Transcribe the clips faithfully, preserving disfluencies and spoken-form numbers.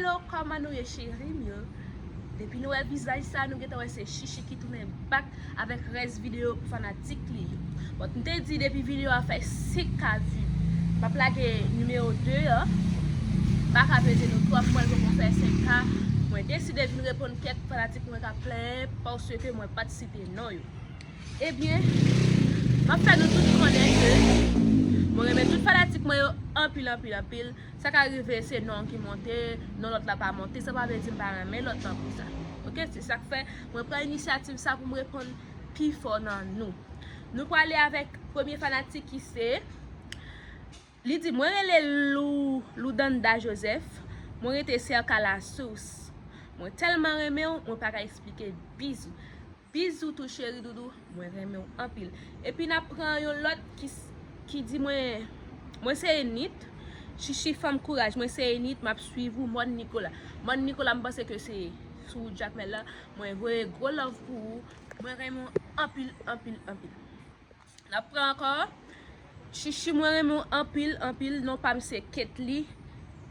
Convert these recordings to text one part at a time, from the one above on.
Yo, kòman nou ye, cheri m yo? Depi nou wè vizaj sa, nou gentan wè se Chichi ki tounen back avèk rès videyo pou fanatik li yo. Bon, m te di depi videyo a fè senk K view, m ap lage nimewo de an. M pa ka peze nou twòp, mwen poko fè senk K. Mwen deside vin reponn kèk fanatik mwen k ap plenyen paske mwen pa t site non yo. Ebyen, m ap fè nou tout konnen ke mwen renmen tout fanatik mwen yo anpil, anpil, anpil. Sa ka rive se non ki monte, non lòt la pa monte, sa pa vle di m pa renmen lòt lan pou sa. Oke, se sa k fè mwen pran inisyativ sa pou m reponn pi fò nan nou. Nou prale avèk premye fanatik ki se, li di, mwen rele Lou, Loudanda Joseph, mwen rete Cerca la Source. Mwen tèlman renmen w, mwen pa ka eksplike. Bizou. Bizou tou cheri doudou, mwen renmen w anpil. Epi n ap pran yon lòt ki, s- ki di mwen, mwen se Enit. Chichi fanm kouraj, mwen se Enit, m ap swiv ou, Mòn Nikola. Mòn Nikola, m panse ke se sou wout Jakmèl la. Mwen voye gwo love pou ou. Mwen renmen w anpil, anpil, anpil. N ap pran ankò. Chichi, mwen renmen w anpil, anpil. Non pa m se Ketly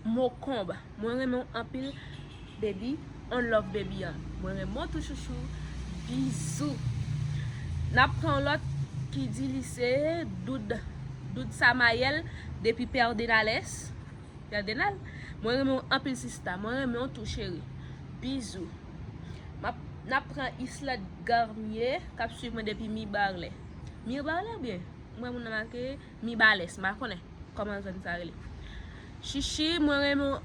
Mokonb. Mwen renmen w anpil, baby. On love, baby an. Mwen renmen w tou, chouchou. Bizou. N ap pran yon lòt ki di li se Doud, Doud Samayèl depi Pèdenales. Pèdenal. Mwen renmen w anpil, sista. Mwen renmen w tou, cheri. Bizou. M ap, n ap pran Islande Garnier, k ap swiv mwen depi Mibalè. Mibalè oubyen? Mwen moun nan make Mibalès, m pa konnen kòman zòn sa rele. Chichi, mwen renmen w,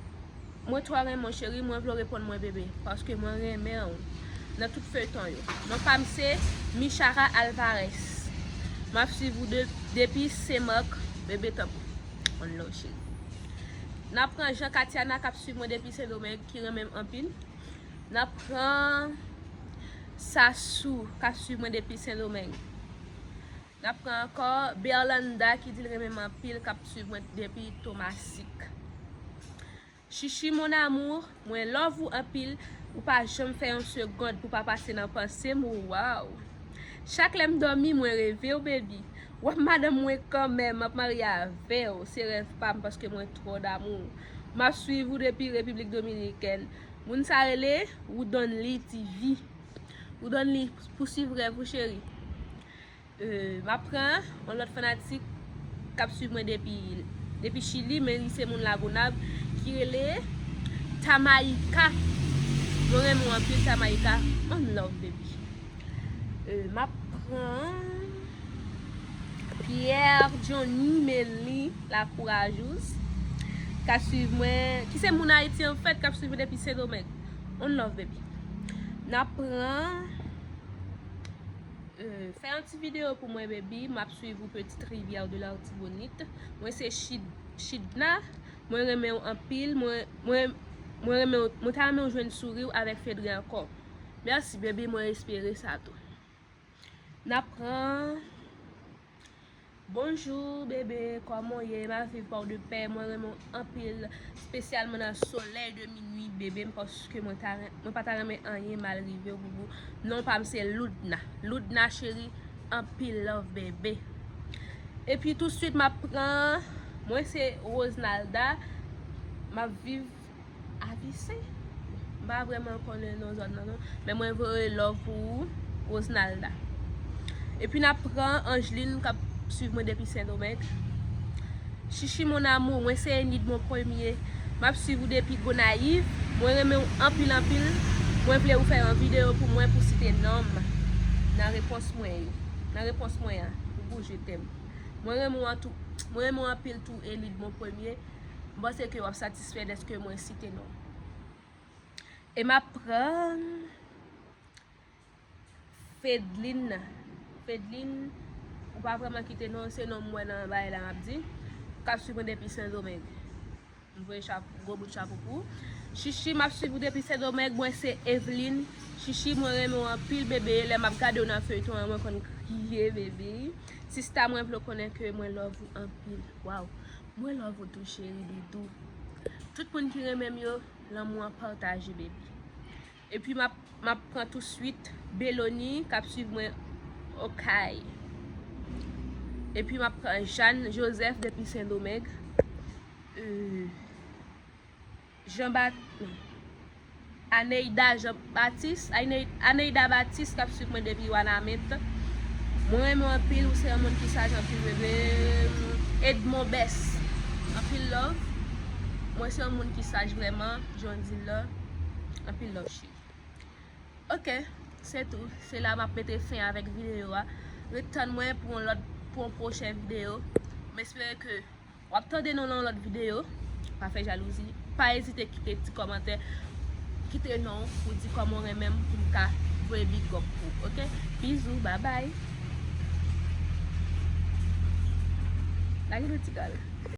mwen twò renmen w, cheri, mwen vle w reponn mwen, bebe, paske mwen renmen w nan tout feyton yo. Non pa m se Michara Alvarez. M ap swiv ou de, depi Senmak, bebe, tanpri. On love, cheri. N ap pran Jean Katiana k ap swiv mwen depi Sendomeng, ki renmen m anpil. N ap pran Sasou k ap swiv mwen depi Sendomeng. N ap pran ankò Berlanda ki di l renmen m anpil, k ap swiv mwen depi Tomasik. Chichi mon amour, mwen love ou anpil, ou pa janm fè yon segond pou pa pase nan panse m, waw. Chak lè m dòmi, mwen reve w, baby. W ap madanm mwen kanmenm, m ap marye avè w, se rèv pa m paske mwen twò damou w. M ap swiv ou depi Repiblik Dominikèn. Moun sa rele Woodonly T V. Woodonly, pouswiv rèv ou, cheri. Euh, m ap pran yon lòt fanatik k ap swiv mwen depi, depi Chili, men li se moun Lagonav, ki rele Tamayika. Mwen renmen w anpil, Tamayika. On love, baby. Euh, m ap pran Pierre Johnny Melly Lacourageuse, k ap swiv mwen, ki se moun Ayiti anfèt, k ap swiv mwen depi Sendomeng. On love, baby. N ap pran Euh, fè yon ti videyo pou mwen, baby. M ap swiv ou, Petite Rivière de l'Artibonite. Mwen se Chid-, Chidna. Mwen renmen w anpil. Mwen, mwen, mwen renmen w. Mwen ta renmen w jwenn souri w avèk Fedre ankò. Mèsi, baby. Mwen espere sa tou. N ap pran Bonjou, bebe, kòman w ye? M ap viv pa w de pè. Mwen renmen w anpil, espesyalman nan Soleil de Minuit, bebe m, paske mwen ta ren-, mwen pa ta renmen anyen mal rive w, boubou. Non pa m se Loudna. Loudna, cheri, anpil love, bebe. Epi, tousuit, m ap pran, mwen se Rosenalda. M ap viv Avise. M pa vrèman konnen non zòn nan, non. Men mwen voye love pou ou, Rosenalda. Epi n ap pran Angeline k ap swiv mwen depi Sendomeng. Chichi mon amour, mwen se Enid mon premye. M ap swiv ou depi Gonayiv. Mwen renmen w anpil, anpil. Mwen vle ou fè yon videyo pou mwen pou site non m nan repons mwen yo. Nan repons mwen an. Ou bouje tèm. Mwen renmen w an tou. Mwen renmen w anpil tou, Enid mon premye. M panse ke w ap satisfè dèske mwen site non w. E m ap pran Fedlin. Fedlin, ou pa vrèman kite non, se non m wè nan bagay la m ap di. K ap swiv mwen depi Sendomeng. M voye chap-, gwo bout chapo pou ou. Chichi, m ap swiv ou depi Sendomeng, mwen se Evelyn. Chichi, mwen renmen w anpil, bebe. Lè m ap gade w nan feyton an, mwen konn kriye, bebe. Sista, mwen vle w konnen ke mwen love ou anpil. Waw. Mwen love ou tou, cheri doudou. Tout moun ki renmen m yo, lanmou an pataje, baby. Epi m ap, m ap pran tousuit Beloni k ap swiv mwen Okay. Epi m ap pran Jeanne Joseph depi Sendomeng. Euh, Jean Bat Aneida Jean Baptiste, Ane- Aneida Baptiste k ap swiv mwen depi Wanament. Mwen renmen w anpil, ou se yon moun ki saj anpil, bebe. Edmond Best, anpil love. Mwen se yon moun ki saj vrèman, jan w di l la. Anpil love, cheri. Ok, se tou. Se la m ap mete fen avèk videyo a. Ret tann mwen pou yon lòt, pou yon pwochen videyo. M espere ke w ap tande nou nan yon lòt videyo. Pa fè jalouzi. Pa ezite kite ti kòmantè. Kite non w pou di kòman w renmen m pou m ka voye big up pou ou, ok? Bizou, babay. Lage nou ti kal.